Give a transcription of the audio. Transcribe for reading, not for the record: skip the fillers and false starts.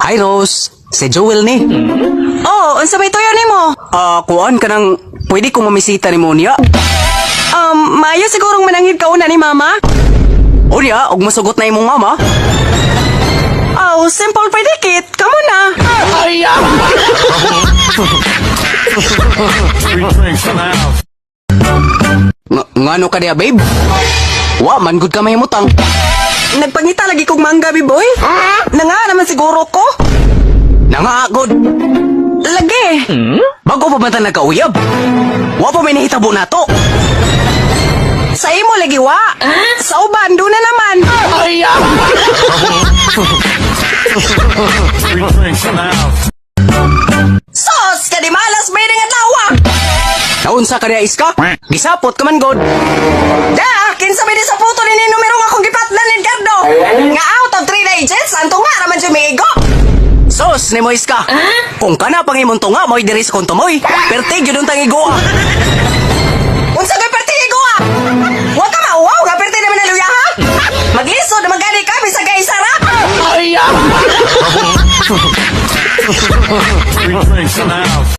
Hi, Rose, si Joel ni. Oh, unsa may tuyo nimo? Ah, kuan ka nang pwede ko mamisita nimo niya. Maayo sigurong mananghid ka una ni Mama. Unya, og masugot na imong mama. Oh, simple predicate. Kamo na. Free drinks in the house. Ngano ka diya, babe? Wa man gud ka mahimutang. Nagpangita lagi kog mangga, boy. Nanga naman siguro ko. Nanga gud. Lagi. Bago pa ba ta nagkauyab? Wa pa may nahitabo nato. Sa imo lagi wa. Sa uban do na naman. Free drinks in the house. Sos, kadimalas may nga adlaw. Naunsa ka diya, Iska? Gisapot ka man god. Da, kinsa may sa puto ni numero nga akong gipatlan ni Edgardo. Nga out of 3 digits, ang tunga raman jud miigo. Sos ni mo, Iska. Kung kana pang imong tunga mo'y diri sa kong tumoy. Pertig yun ang tangigoa. Unsa kay perti igo ah? Wa ka mauwaw nga perti naman ang luya ha? Maglisod naman gani ka bisag kay isara. Free drinks in the house.